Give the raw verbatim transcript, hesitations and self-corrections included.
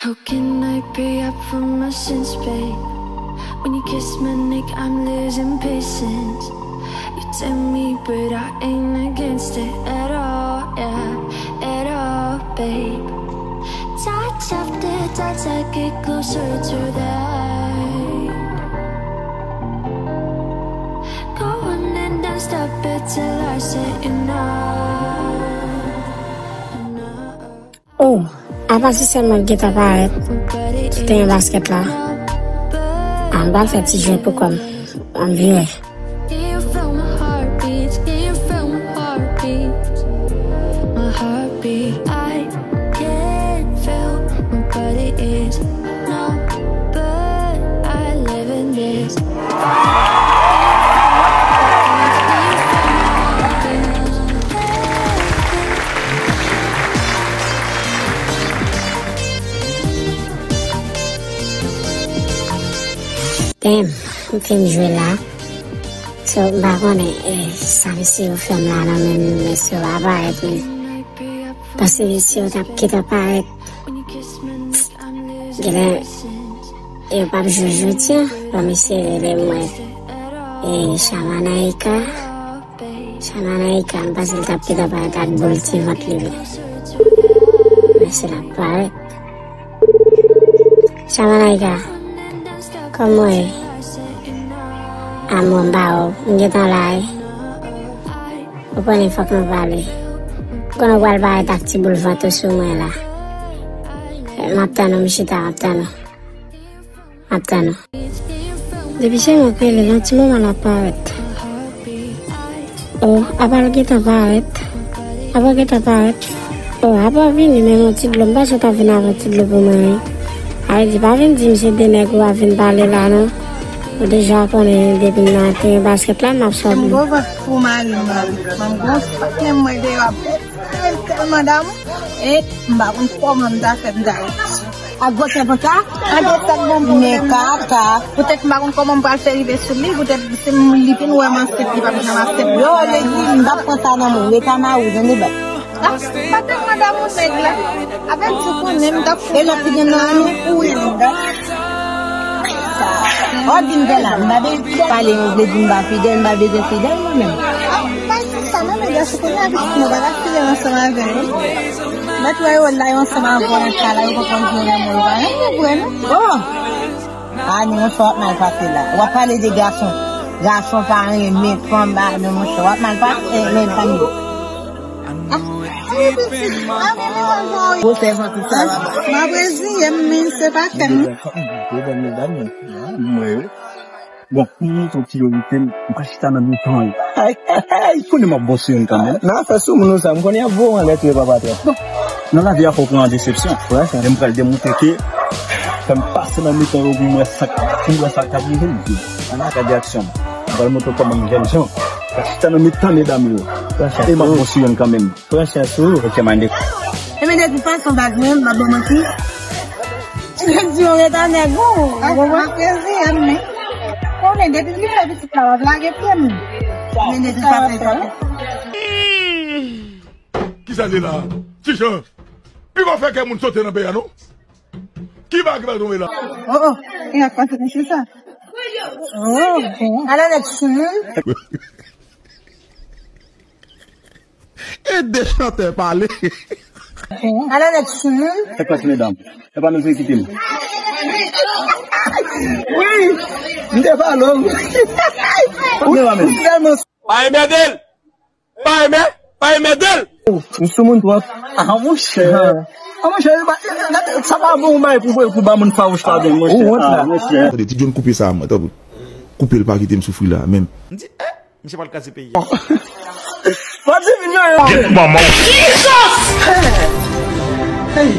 How can I pay up for my sins, babe? When you kiss my neck, I'm losing patience. You tell me, but I ain't against it at all, yeah, at all, babe. Touch after touch, I get closer to the light. Go on and don't stop it till I say enough, enough. Oh, apa se sèl mwen ki gentan parèt sou teren baskèt la? A, m pral fè ti jwèt pou kò m. An m vire. Can you feel my heartbeats? Can you feel my heartbeats? My heartbeat, I can't feel my body is numb, but I live in this. Damn, m fin jwe la. So, m pa konnen, eh, sa mesye yo fè m la nan menm, mesye yo pa parèt, men. Paske mesye yo t ap gentan parèt. Genlè, yo p ap jwe jodi a. Bon, mesye rele mwen. Eh, Shamanaika. Shamanaika, m panse l t ap gentan parèt ak boul ti vant li, men. Mesye l ap parèt. Shamalaika, kòman w ye? Amou, m ba w, m gentan la, wi. Ou konnen fòk nou pale. Ou konnen w pral parèt ak ti boul vant ou sou mwen la. M ap tann ou, m chita, m ap tann ou. M ap tann ou. Depi se mwen k rele l, yon ti moman l ap parèt. Oh, apa l gentan parèt? Apa l gentan parèt? Oh, apa w vini menm yon ti dlo? M panse w t ap vin avè yon ti dlo pou mwen, wi. Sa vle di, pa vin di m se de nèg ou ap vin pale la, non. Ou deja konnen depi m nan teren baskèt la, m ap sòt dlo. M gwo vant pou mari m nan. M gwo vant mwen deyò ap fè tèlman damou. E m pa konn kòman m ta fè m ta reyisi. Ak gwosè konsa? An de sèt bon pou men kaka. Poutèt m pa konn kòman m pral fè rive sou li, poutèt se m li vin wè m ansent, li pa vin nan ansent. Yo, yo di m p ap pran sa nan men w, rete a mari w, tande bèt. Ah, m pa tèlman damou nèg la. Avè di konnen m t ap. E lòt ki gen nan an nou pou wi. Sa, o di m fè la, m pa bezwen pale, m vle di m pa fidèl, m pa bezwen fidèl mwen menm. Ah, m pa di sa non, men gason konnen avèk nou pa ka fidèl ansanm avè l. Mèt wè yo la, yo ansanm avè w nan kay la, yo konprann ki renmen w, pa renmen w vre non. Oh! Ani, monchè, w ap mal pase la. W ap pale de gason. Gason pa renmen fanm, ba, non, monchè, w ap mal pase, men, fanmi. Gwosè vant ou sa va. M ap reziye m, men se pa kè m. Bon, pou m montre w priyorite m, m ka chita nan mitan yo. Ay, ay, ay, konnen m ap bon sou youn kanmenm. Nan afè sou moun ou sa, m konnen y ap voye w anlè tou, papa trap. Bon, nan lavi a fò w pran desepsyon. Men m pral demontre ke fè m pase nan mitan yo pou m wè sa k, pou m wè sa k ap rive m. Ann gade aksyon m. M pral montre w kòman m jèn jan. M ka chita nan mitan medam yo. E m ap bon sou youn kanmenm. Pran chans ou. Ok, mande. Ebyen, de tout fason, baz mwen, m ap ba w manti. Di yon reta nèg ou, ou konprann? Mwen plezi, m men. Konnen, depi li fè pitit la, w ap lage pye m. Men de tout fason, sa fè. Kisa li la? Ti Jan. Pi pa fè kè moun sote nan peyi a, non? Ki bagay ki pral tonbe la? Oh, oh. E ak pase mesye sa. Oh, bon. Ala nèg soumoun. Ede chantè pale. Ala nèg soumoun. Fè klas medam. E pa nou ki kite m. Wi. M te pale w. Wi, m tèlman. Pa enmède l. Pa enmè, pa enmède l. M soumoun twòp. Ah, monchè. Ah, monchè, gade, sa pa bon, ou bay pou, pou ba moun fawouch pa byen, monchè. Ou wont la. Ah, monchè. Tande, ti John koupe sa, mwen, tanpri. Koupe l, pa kite m soufri la, menm. M di, eh. Misye pral kraze peyi a. Pati vin yo. Manman w. Jesus! Hey!